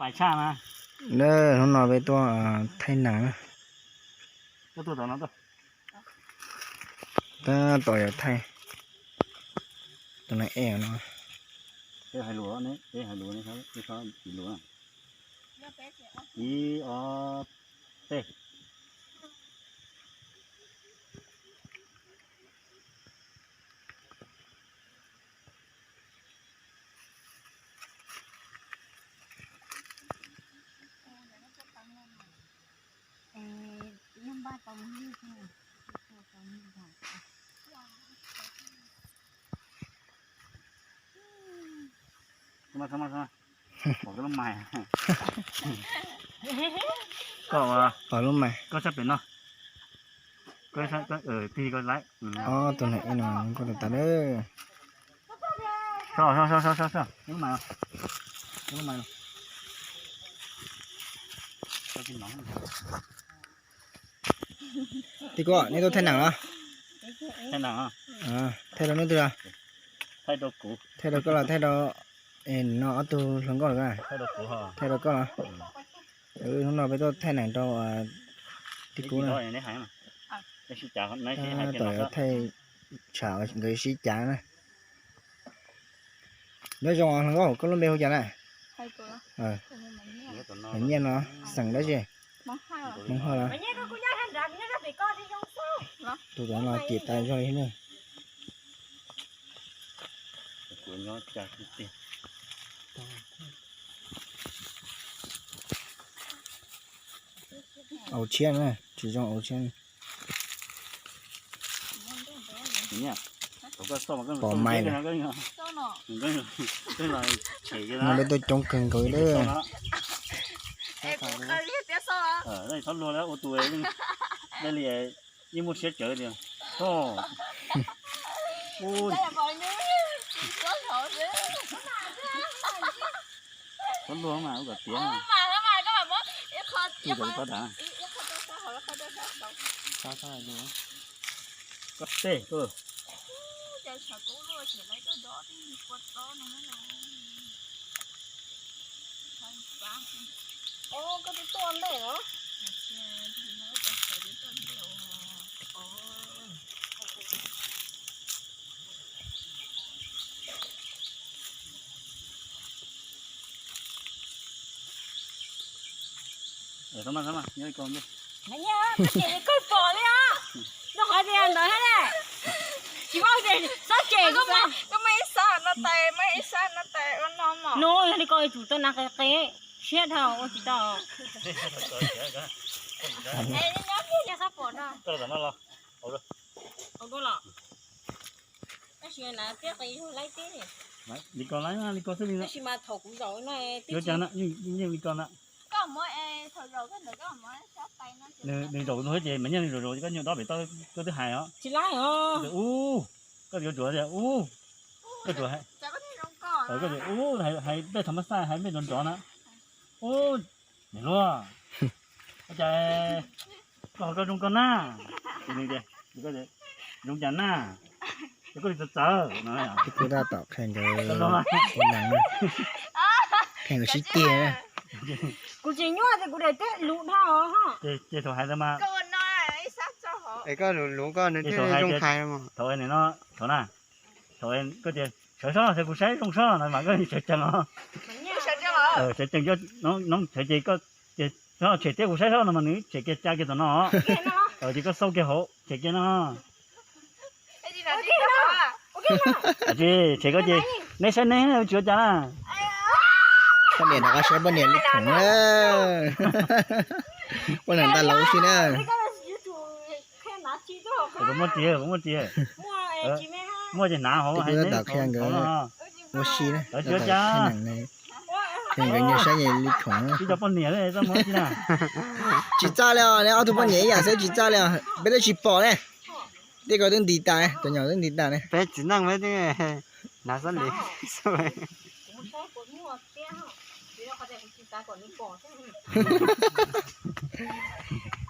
Pais tshaj na. Hnub no peb tuaj thaij nees na. Tab tom yuav thaij tus neeg ej no. Ib, ob, peb. Pom lub mais. Koj, koj sab pem no. Tig koj laiv. Ob tug neeg ej no koj tus tas lawm. Tij Kuab, nej tuaj thaij nees los? Thaij rau hnub twg los? Thaij rau koj los thaij rau no ob tug hluas nkauj los? Thaij rau koj los? Hnub no peb tuaj thaij nees rau tij Kuab na. Tom thaij tshav nkawd sib cav na. Nyob zoo hluas nkauj, koj lub npe hu cas na? Mas Nyiaj no, xeem dab tsi? Hmoob Hoj los? Tus tom no cim tas zog li ne. Au tshiab na, tsis zoo au tshiab. Pom mais lawm. Muaj dab tuaj coob kawg nkaus li. Txhob luag li, ua tus li yeej muaj siab tsawv tiag. Txhob luag mas ua kom tiav. Koj tej. Koj pom li os. Nws qhov tias ntawd thiab ne. Tsis paub tias xob cem kuv. Koj muaj ib sab no tais, muaj ib sab no tais ua no mos. No yog li ko tsum tau nas qis qis siab dhau ua tsis tau. Es nyob kiag yog xob pom no. Ua koj los. Tab sis na tiab qis yug laib tib li. Li ko laib, li ko xwb li. Tab sis mas thaum kuv zaum no yuav cas na, yeej li ko na. Nws zaum no ces mas nyeej zaum zaum koj nyuam dob pem toj koj twb hais os. Tsis laib os. Ub, koj yuav tsuav tias ub, koj tsuav hais, koj tias ub, hais npej thas mas xaj, hais npej nrov nrov na. Ub, niam hluas, ua cas koj ho koj zoo koj na? Zoo cas na? Ces koj li txawv txawv no. Kuv tab tom qhia nkawd, qhia nkawd sib tiag. Kuv tsis nyuaj ces kuv daim teb luv dhau. Ces thaum hais ntawd mas, es koj luv luv koj nws thiaj zoo hais. Thaum no, thaum na, thaum koj tias sawv soj, sawv kuv saib zoo soj no mas koj sawv tsees os. Sawv tsees cov noob tshem ces koj, tshem tiab kuv saib soj no mas nws tshem kiag ca kiag tom no. Ces koj xauj kiag hauv tshem kiag no. Tsis tshem koj ces neb saib neb tsis ua cas na. Poj niam rov qab saib poj niam li khoom na. Poj niam nta laus si na. Muaj ris, muaj ris. Muaj ces hnav hauv, hais neb hauv no. Ua si na, tsis ua cas. Nkawd nyias saib nyias li khoom. Ib co poj niam tsis txaj li os, ob tug poj niam ib yam xwb tsis txaj li os, peb twb tsis pom ne. Tej ko twb nti tas, cov nyom twb nti tas ne. Peb txiv neej peb twb hnav xab li.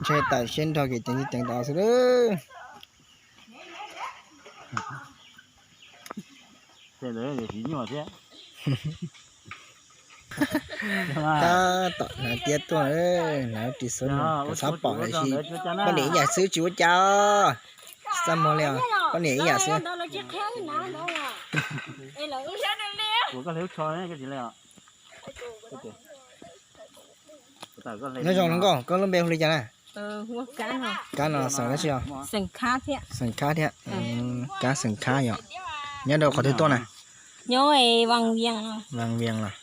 Ntshe tam siab nrho kev ceev ceev tas xwb lawm. Tej ntawd yog tsis nyuaj thiab. Tab tom hnav tiab tuaj, hnav ris xwb, kom txhob pom lawm sis poj niam ib yam xwb tsis ua cas os. Txaj muag li os, poj niam ib yam xwb. Nyob zoo hluas nkauj, koj lub npe hu li cas na? Kab no xeem dab tsi os? Xeem Khab thiab. Kab xeem Khab yom. Nyob rau qhov twg tuaj na? Nyob Vaj Vias los.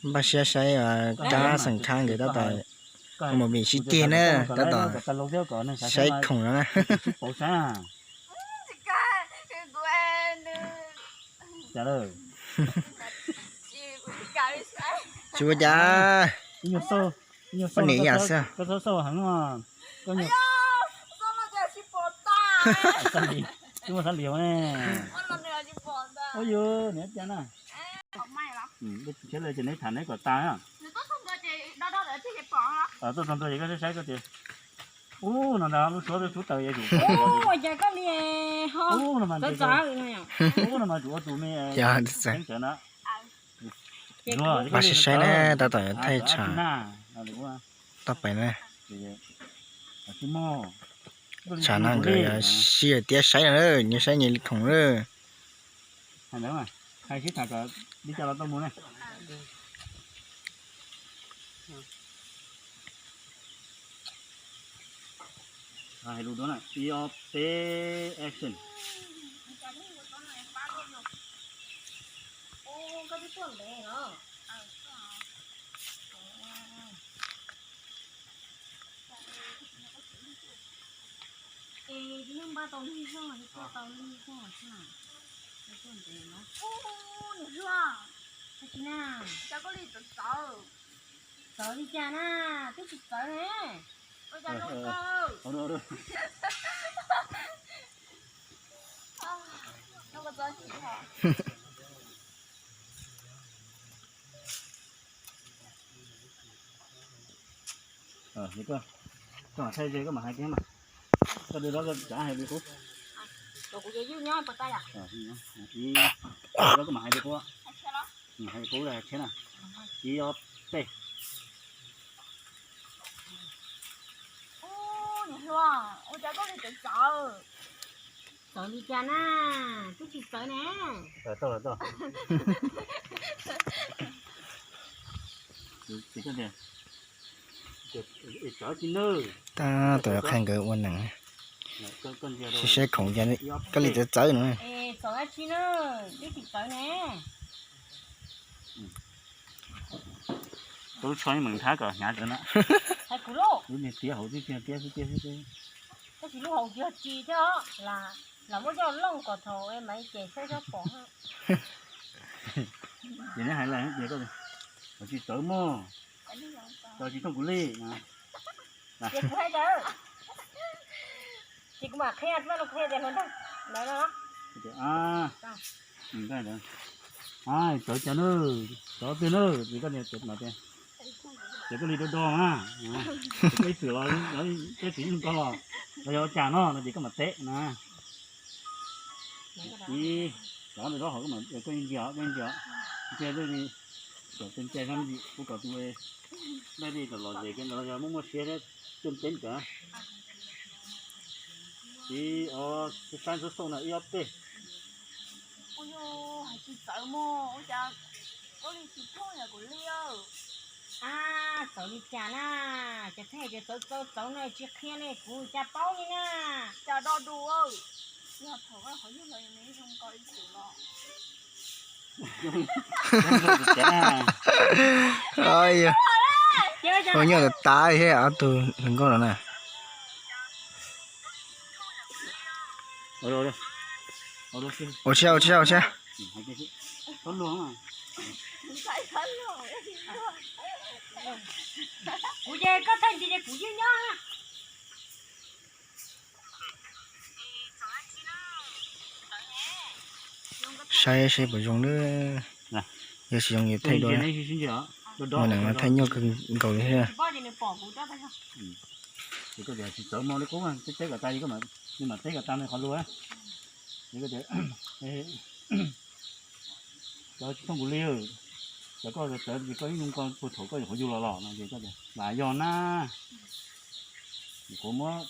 Npaj siab saib kab xeem Khab nkawd tab tom mus vim sib ceg na, tab tom saib khoom no na. Tsis ua cas, poj niam ib yam xwb. Neb tham neb kom tas. Tuaj txog ntua ces koj saib koj tias, ub, no ntag lub suab tub taws es ua cas koj li ho txawv txawv no yom. Ub, no mas tsum ua tus me teeb tsawv na. Pab saib saib na, tab tom thaij tshav toj pais na. Tshav no nkawd sib tiab saib no, nyias saib nyias li khoom na. Hais sib tham kom li cas los tau mus na. Hais lus dua na, ib ob peb, action. Es neb npaj tau lub zog, neb tuaj tau lub zog xwb na. Neb tuaj ntev no. Ub, nws hluas. Dab tsi na? Cas koj li txawv txawv? Txawv li cas na? Twb tsis txawv ne. Ua cas zoo kawg? Koj mam thaij ze koj mam hais kiag mas. Koj dua los koj tsav hais li qub. Ib, koj mam hais li qub. Hais li qub hais tshiab na. Ib ob peb. Ub, niam hluas, ua cas koj li txawv txawv? Txawv li cas na? Twb tsis txawv ne. Tab tom qhia nkawd ua neeg. Saib saib khoom cas koj li txawv txawv no. Txawv dab tsi na? Twb tsis txawv ne. Tub tsho ib meem nthab kom hnyav ntawd na. Hais kuv lauj. Lub niag tiab hauv tib tiag tiab xwb tiab xwb. Tab sis lub hauv tsis yog tsis thiab os, lam muab coj looj kom thaum Maiv Ces saib txhob pom. Ces neb hais lawm tias koj tsis txawv mog, koj tsis thooj kuv li. Ces kuv hais tias, ces kuv mam qhia txoj lus qhia tias hluas nraug ntawd no. Txawv cas na, txawv tiag na, ces koj niam tsev no tias, ces koj li do do na, ces koj ib txwm los, koj tsis yeej koj los, los yog ua cas no no ces koj mam teb na. Ib, cov ntawd zaub hauv koj yeej ntsia, koj yeej ntsia, ntsia li, kom tus ntsia sab me ntsis, kuv kom tus daj li kom lom zem kiag ntawd los yog muaj muaj siab thiab, coj teb ntawd. Ib, ob, sab sab xauj no ib ob peb. Ua yog hais tsis txawv mog, ua cas koj li tsis thooj yam kuv li. A, txawv li cas na? Ces thaij tias txawv txawv txawv no tsis qhia li kuv cas paub li na. Cas do du, yog thaum qhov yug los nws zoo nkaus ib txwm los. Ua nyuaj tas tas thiab ob tug hluas nkauj no na. Ua tsis, ua tsis, ua tsis. Kuv ces koj tag ntsis ces kuv yeej nyob. Saib seb puas zoo na. Yog tsis zoo ces thaij dua. Ua neeg no thaij nyuaj kawg nkaus li thiab. Ces koj tias tsis txawv mog li qub, teb teb kom tas, nws mam teb kom tas nws qhov lus. Ces koj tias, cov tsis thooj kuv li, Cov koj txawv ces koj ib nub koj puag thaum koj yuav qhuav yug los los no ces koj tias, Vam yog na, kuv muab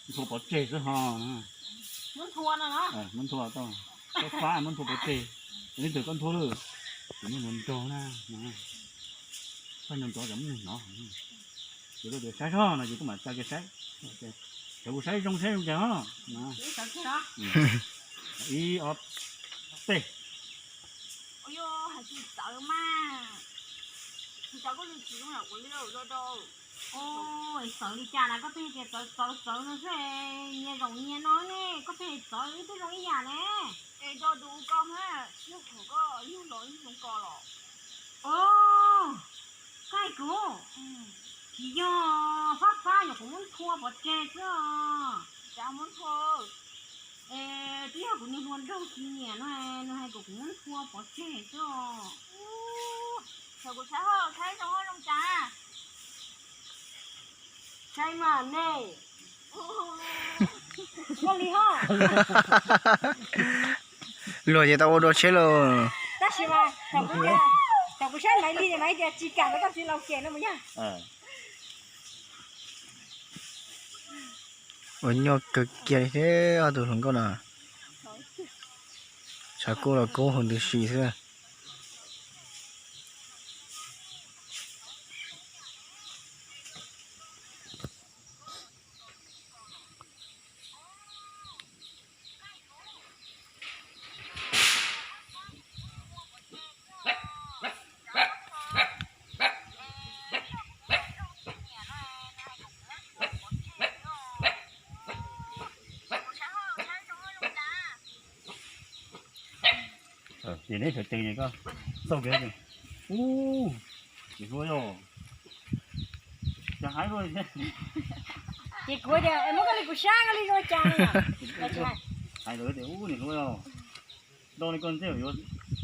nthua pov tseg xwb ho. Muab nthua tau, koj fab muab nthua pov tseg, leej twg koj nthua lawm, kuv muab nrog nrog na, koj nrog nrog cov muab nws hnov. Ces koj tias, Saib soj no ces koj mam tsa kiag saib, cov kuv saib zoo saib zoo cas ho. Ib ob peb. Ua yog hais tsis txawv mas, tsis txawv koj li tsis zoo yam kuv li do do. Txawv li cas na, koj pheej tias txawv txawv txawv no xwb, nyias zaum nyias no ne, koj pheej txawv ib tug zoo ib yam ne. Es do du koj ha, yog thaum koj yug los yug zoo ko los. Koj hais kuv, tsis yog fab fab, yog kuv muab nthua pov tseg xwb os. Cas muab nthua? Es twb yog kuv niag hluas nraug tsis nyiam no, nws hais kom kuv muab nthua pov tseg xwb os. Thaum kuv saib ho saib zoo ho zoo cas? Saib mas ne. Koj li ho. Luag ces tau ua dua tsheb lauj. Tab sis mas thaum kuv saib Maiv Lig ces Maiv tias tsis kam rau koj txiv laus cem no mas yog. Ua nyuaj kawg kiag li thiab ob tug hluas nkauj no. Tshav kub los kub hauv ntws si xwb. Ces neb sawv tsees es koj xauj kiag. Ub, ces hlub yog, ces hais lus thiab. Ces kuv tias muab koj li kuv saib koj li zoo cas. Hais lus tias ub niam hlub yog, nrau li koj ntxeb yuav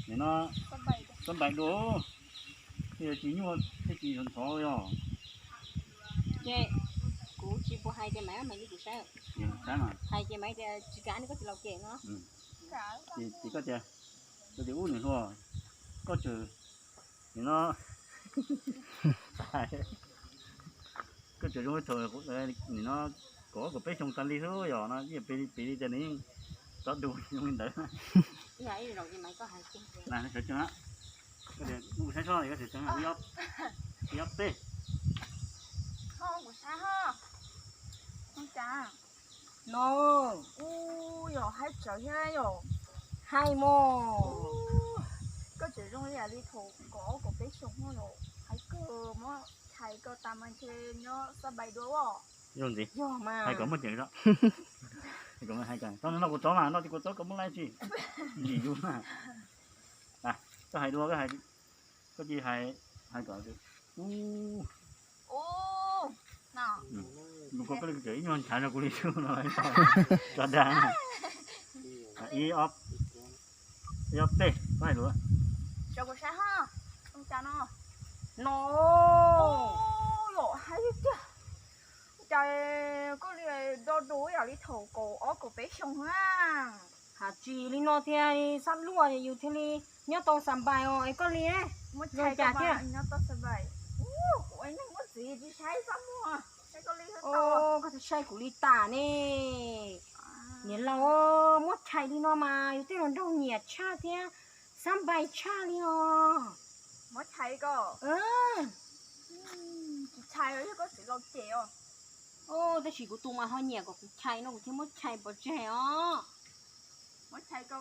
nim no xab npais dua, thiaj yuav tsis nyuaj thiaj tsis ntxhov yog. Ces kuv tsis pus hais tias Maiv, Maiv li kuv saib. Hais ces Maiv tias tsis kam rau koj txiv laus cem no. Ces koj tias, koj tias ub niam hluas, koj tseem nim no, koj tseem zoo li thaum nim no kaum ob kaum peb xyoo tas li xwb yog no, pem li tias nws yeej txhob du zoo li ntawd. Sawv tsees, koj tias mus saib soj, koj sawv tsees, ib ob peb. No, ub, yog haib tsawv thiab yog. Haib mog. Koj tseem zoo li yam li thaum kaum ob kaum peb xyoo yog. Haib kawg, muab chais koj tas mas ntshe nyob xab npais dua os. Zoo ntxiv. Yog mas. Hais kom muaj ceem zog. Hais kom hais kom tau no kuv tsov mas no ces kuv tsov kom muaj laij tsis. Lim yus mas. Koj hais dua, koj hais, koj cia hais, hais kom ub. Lus ko koj li tseem ib nyuag ntshav rau kuv li xwb no. Tso dag. Ib ob, ib ob peb, koj hais lus. Tso kuv saib ho. Cas no? No. Yog haib tiag. Cas koj li do du yam li thaum kaum ob kaum peb xyoo na. Has tsis li no thiaj xab luaj yus thiaj li nyob tau xab npais os es koj li. Muab chais thiab. Kuv ua neeg muaj txiv tsis saib txaj muag, saib koj li. Koj tsis saib kuv li tas ne. Niam laus, muab chais li no mas yus tej hluas nraug nyiam tshaj thiab xab npais tshaj li os. Muab chais ko. Tsis chais yog koj txiv laus cem os. Tab sis kuv tus mas ho nyiam kom kuv chais no kuv thiaj muab chais pov tseg os. Muab chais ko.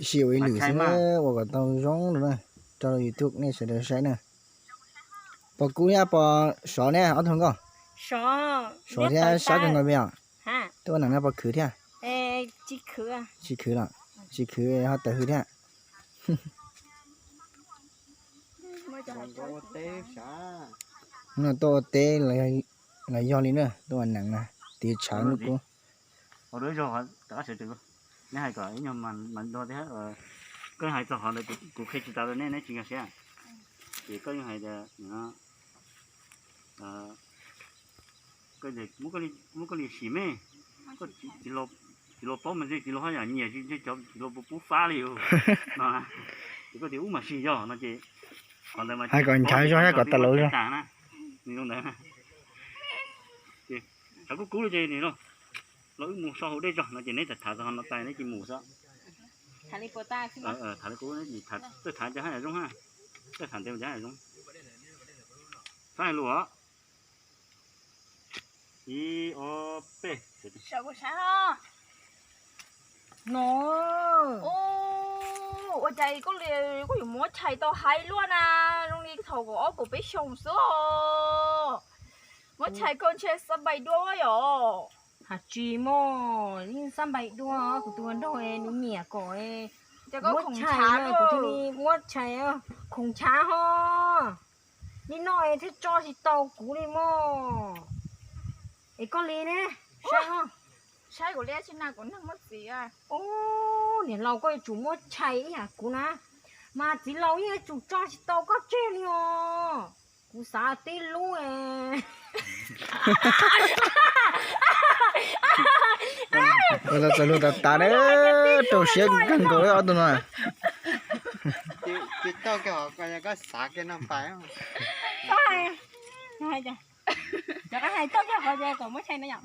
Sim ua ib lwm xwb ua kom tau zoo rau na, tso rau YouTube nej sawv daws saib na. Pom kuv thiab pom Sov ne ob tug nkauj? Sov thiab Sab kawg nkaus me os. Tuaj ua neeg no pom khwv thiab? Tsis khwv los? Tsis khwv ho tawm hws thiab. No tuaj ua teb los yog li na, tuaj ua neeg na, tiv tshav nub kub. Neb hais kom ib nyuag mas do thiab, koj hais txog qhov ntawd kuv qhia tsis tau rau nej, neb tsis nkag siab. Ces koj yeej hais tias, muab koj li sim me, koj tsis los Tsis los paub mas ntshe tsis los haj yam nyiam, ntshe cov tsis los puas pub fab li no. Ces koj tias ub mas sim yog no ces qhov ntawd mas hais kom nchav zog thiab kom tas lus zog na. Nws zoo ntawd na. Ces tshav kub kub li ces nws los, los wb mus so hauv dej zog no ces neb tham tham txog no tas neb cia mus xwb. Tham li qub, txawj tham cas haj yam zoo, txawj tham ntev cas haj yam zoo. Saib hais lus os. Ib ob peb. No, ua cas koj li, koj yuav muab chais tau heev luaj na, zoo li thaum kaum ob kaum peb xyoos xwb os. Muab chais koj ntshe xab npais dua yom. Hais tsis mog, yeej xab npais dua, kuv tus hluas nraug nws nyiam kom muab chais, kuv thiaj li muab chais, khoom ntshav ho. Li no es thiaj tso tsis tau kuv li mog. Es koj li ne, saib, saib kuv li tsis na, kuv neeg muab txiv. Ub, niam laus koj yuav tsum muab chais ib yam kuv na, mas txiv laus yeej yuav tsum tso tsis tau koj tseg li os. Kuv xav tib lub. Ua txoj lus tas tas na, rau siab kawg nkaus li ob tug no. Cov koj hais tau kiag qhov kom muab chais no yom.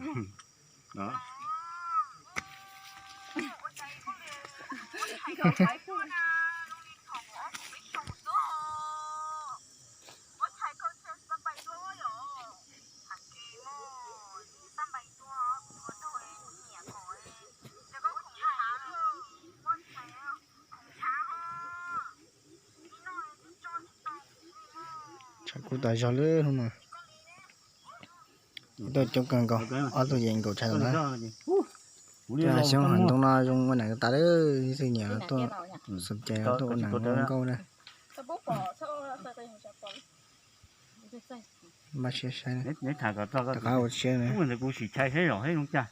Tshav kub tas zog lawm hnub no. Tuaj coob kawg nkaus, ob tug yeej nkaus tshaj na. Xyoob hais ntoo no zoo ua neeg tas lawm, ib txwm nyiam tuaj xom cai tuaj ua neeg nkauj na. Npaj siab saib, rov qab ua siab na. Kuv sim chais saib zom saib zoo cas.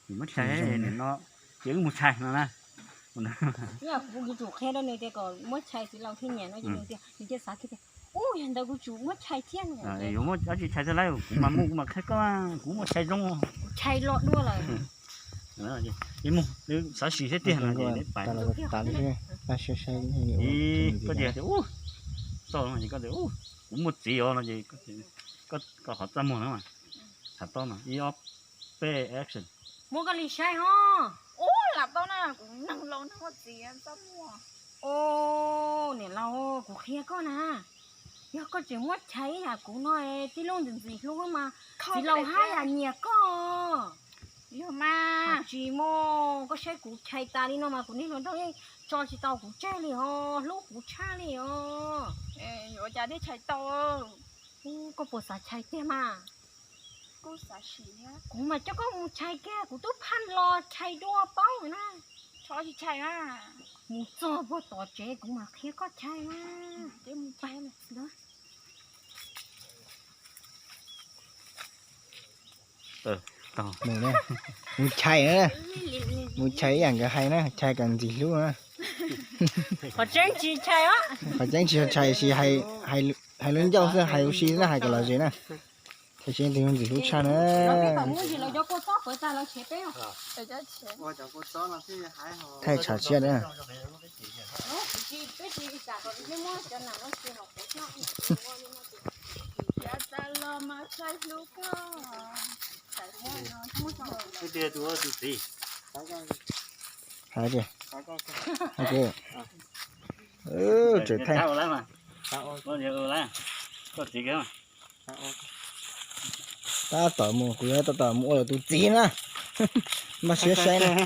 Kuv muab chais no, ces wb mus chais no na. Kuv yuav tsum qhia rau nws tias kom muab chais txiv laus thiaj nyiam no, ces nws tias, nws cia xav kiag tias, ub, yog ntawd kuv tsum muab chais thiab no. Yuav muab dab tsi chais thiab lauj, kuv mas muaj kuv mas qhia koj, kuv muab chais zoo. Chais los dua lawm. Ib mus xav sim thiab tiag no, tas li, koj tias tias ub, txoj no ces koj tias ub, kuv muaj txiv os no ces koj qhov txaj muag na mas. Tham tau mas ib ob peb action. Muab koj li saib ho. Ub, lam tau na, kuv neeg laus neeg muaj txiv txaj muag. Ub, niam laus, kuv qhia koj na, yog koj tseem muab chais ib yam kuv no, tib lub ntxim ntxim hlub mas txiv laus haj yam nyiam koj. Yog mas. Tsis muaj, koj saib kuv chais tas li no mas kuv niag hluas nraug yeej tso tsis tau kuv tseg li os, hlub kuv tshaj li os. Yuav ua cas thiaj chais tau? Koj puas xav chais tiag mas? Kuv mas coj koj mus chais kiag, kuv twb phaj los chais dua paub na. Mus txog puag tom tsev kuv mam qhia koj chais na. Mus chais na, mus chais ib yam nkawd hais na, chais kom ntxim hlub na. Qhov tseeb tsis chais, qhov tseeb tsis chais, hais lub ncauj xwb, hais ua si na, hais kom lom zem na. Thaij tsham siab na. Hais, hais, tseem thaij. Tab tom mus, kuv yuav tab tom mus ua lawv tus txiv na. Npaj siab saib na.